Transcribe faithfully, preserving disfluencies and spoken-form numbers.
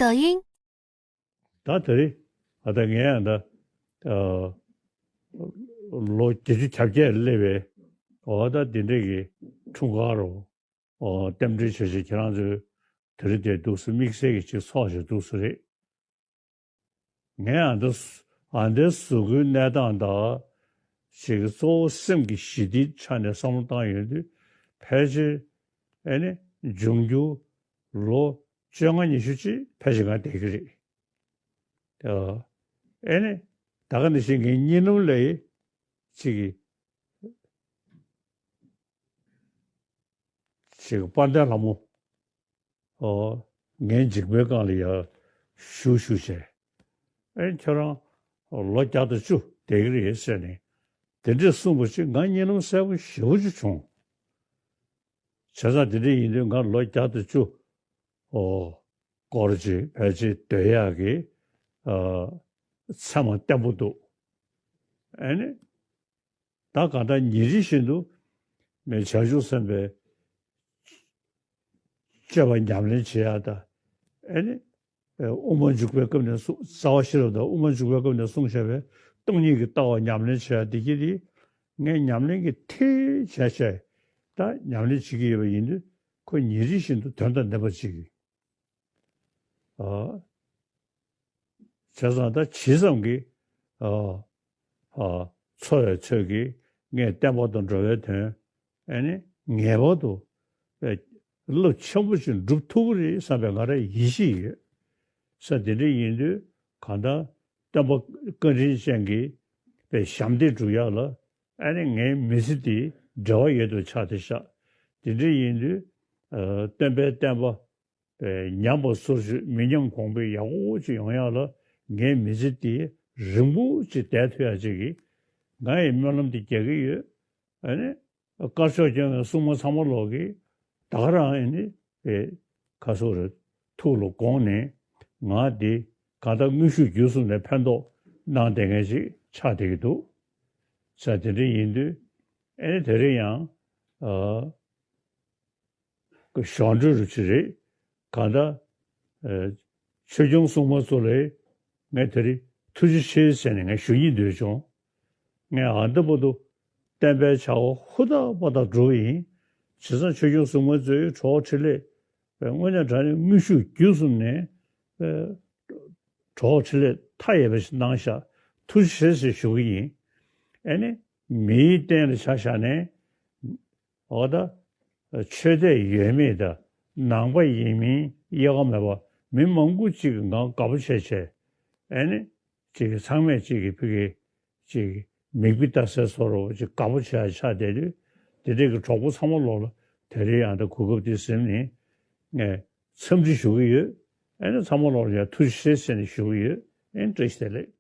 抖音。ད་དེ་རིང་ཨ་ད་ངས་ཨ་ད་ཨ་ལོ་བརྒྱད་ཅུ་གྱ་བརྒྱད་སླེབས་པའི་ཨོ་ད་འདི་འདྲས་ཀྱི་འཁྲུངས་སྐར་རོ། ཨོ་རྟེན་འབྲེལ་བྱེད་བྱེད་ཁྱེད་རང་ཚོས་དེ་རིང་དེ་འདུག་སེ་དམིགས་བསལ་གྱི་ཅིག་ཚོགས་བྱེད་འདུག་སེ་རེད། ངས་ཨ་འདི་ཨ་འདིའི་གཟུགས་པོའི་གནས་སྟངས་དང་ཞིག་གི་གཙོ་བོ་སེམས་ཀྱི་ཞི་བདེའི་ཆ་ནས་བསམ་བློ་བཏང་ཡོང་དུས་ཕལ་ཆེར་ཨེ་ནི་འབྱུང་འགྱུར་ལོ་བཅོ་ལྔ་ཉི་ཤུ་ཅིག་ཕལ་ཆེར་ང་བསྡད་ཀྱི་རེད། ཨ་ཨེ་ནི་ད་ག་ནང་བཞིན་ངའི་གཉིད་ལམ་ལ་ཡི་ཅིག་གི་ཅིག་དཔལ་ལྡན་ལྷ་མོ། ཨོ། ངའི་འཇིགས་པའི་སྒང་ལ་ཡར་བཞུགས་བཞུགས་བྱས། ཨེ་ཁྱོད་རང་ལོ་བརྒྱ་དང་བཅུ་བསྡད་ཀྱི་རེད་ཟེར་ནས། དེ་འདྲས་གསུངས་པ་ཅིག་ང་གཉིད་ལམ་གསལ་པོ་ཞེ་པོ་ཅིག་བྱུང་། བྱས་ཙང་དེ་འདྲས་ཡིན་དུས་ང་ལོ་བརྒྱ་དང་བཅུ། ཨོ། སྐོར་ཅིག་ཕལ་ཆེར་སྡོད་ཡག་གི། ཨ། མཚན་མ་བརྟན་པོ་འདུག་ཨེ་ནི། ད་གང་ལྟར་ཉིན་རེ་བཞིན་དུ་མི་བྱང་ཆུབ་སེམས་དཔའི་སྤྱོད་པ་ཉམས་ལེན་བྱེད་ཡག་དང་། ཨེ་ནི། ཨེ་དབུ་མ་འཇུག་པའི་སྐབས་ནས་གསུངས། རྩ་བ་ཤེས་རབ་དང་དབུ་མ་འཇུག་པའི་སྐབས་ནས་གསུངས་བཞག་པའི་སྟོང་ཉིད་ཀྱི་ལྟ་བ་ཉམས་ལེན་བྱེད་ཡག་འདི་གྱིས་དེ། ངས་ཉམས་ལེན་གྱི་ཐད་བྱས་བྱས་ད་ཉམས་ལེན་བྱེད་ཀྱི་ཡོད་པ་ཡིན་དུས་ཁོ་ཉིན་རེ་བཞིན་དུ་དོན་དང་ལྡན་པ་ཅིག་གིས། ཨ། བྱས་ཙང་ད་ཇི་ཙམ་གྱིས། ཨ། ཨ། འཚོ་བའི་ཚོད་ཀྱིས་ངས་བསྟན་པ་དང་འགྲོ་བའི་དོན་ཨེ་ནི་ངེས་པར་དུ་ཨེ་རླབས་ཆེན་པོ་ཞིག་འགྲུབ་ཐུབ་ཀྱི་རེད་བསམ་པའི་ང་རང་ཡིད་ཆེས་ཡོད། ས་དེ་འདྲ་ཡིན་དུས་གང་ལྟར་སྟོན་པ་བཀའ་དྲིན་ཅན་གྱི་པའི་ཞབས་འདེགས་སྒྲུབ་ཡག་ལ་ཨེ་ནི་ངའི་མི་ཚེ་འདི་འབྲེལ་བ་ཡོད་དུ་ཆགས་ཏེ་ཤག་དེ་འདྲ་ཡིན་དུས་ཨ་སྟོན་པའི་བསྟན་པ། ཉམས་པ་སོར་ཆུད་མི་ཉམས་གོང་འཕེལ་ཡག་པོ་ཅིག་ཡོང་ཡག་ལ་ངའི་མི་ཚེ་འདི་རིང་པོ་ཅིག་བསྡད་ཐུབ་ཡག་ཅིག་གི་ང་ཡི་སྨོན་ལམ་འདི་རྒྱག་གི་ཡོད། ཨ་ནི་དཀར་ཕྱོགས་སྐྱོང་བའི་སྲུང་མ་ཚང་མ་ལོག་གིས་ད་ག་རང་ཨ་ནི་ཨེ་ཁ་སོ་རེ་ཐུགས་ལ་དགོངས་ནས་ང་འདི་གང་ལྟར་དངོས་ཤུགས་བརྒྱུད་གསུམ་ནས་ཕན་ཐོགས་གནང་བསྡད་མཁན་ཅིག་ཆགས་བསྡད་ཀྱི་འདུག་ས། དེ་འདྲ་ཡིན་དུས་ཨ་ནི་དེ་རིང་ཡང་ཨ། གི་ཞོར་འཕྲོས་རུ་ཅི་རེད། གང་ལྟར། ཨེ། ཆོས་སྐྱོང་སྲུང་མ་ཚོ་ལ་ངས་དེ་རིང་ཐུགས་རྗེ་ཆེ་ཟེར་ནས་ངས་ཞུ་སྙིང་འདོད་བྱུང་། ངས་ཨ་འདི་བར་དུ་བསྟན་པའི་བྱ་བ་ཧུར་ཐག་པ་ཐག་བསྒྲུབས་པ་ཡིན། བྱས་ཙང་ཆོས་སྐྱོང་སྲུང་མ་ཚོས་གྲོགས་འཕྲིན་ལས་དངོས་གནས་དྲང་གནས་དངོས་ཤུགས་བརྒྱུད་གསུམ་ནས་ཨེ། གྲོགས་འཕྲིན་ལས་མཐའ་ཡས་པ་ཞིག་གནང་ཤག་ཐུགས་རྗེ་ཆེ་ཟེར་ཞུ་གི་ཡིན། ཨེ་ནི་མིའི་རྟེན་ལ་ཆ་བཞག་ནས། འོ་ད། ཆོས་དད་ཡོད་མེད་དང་ནང་པ་ཡིན་མིན་དབྱེ་བ་མེད་པ་མི་མང་པོ་ཅིག་གིས་ང་དགའ་པོ་བྱས་བྱས། ཨེ་ནི། ཅིག་གིས་ཚང་མས་ཅིག་གིས་ཕ་གི་ཅིག་མིག་དཔེ་ལྟ་སའི་བཟོ་འདྲ་ཅིག་དགའ་པོ་བྱས་ཆགས་བསྡད་དུས། དེ་འདྲས་ཀྱི་གྲོགས་པོ་ཚང་མ་ལོག་ལ་དེ་རིང་ཡང་ད་གོ་སྐབས་དེ་ཟིན་ནས་ངས་འཚམས་འདྲི་ཞུ་གི་ཡོད། ཨེ་ནི་ཚང་མ་ལོག་ལ་ཡང་ཐུགས་རྗེ་ཆེ་ཟེར་ནས་ཞུ་གི་ཡོད། ཨེ་ནི་བཀྲ་ཤིས་བདེ་ལེགས།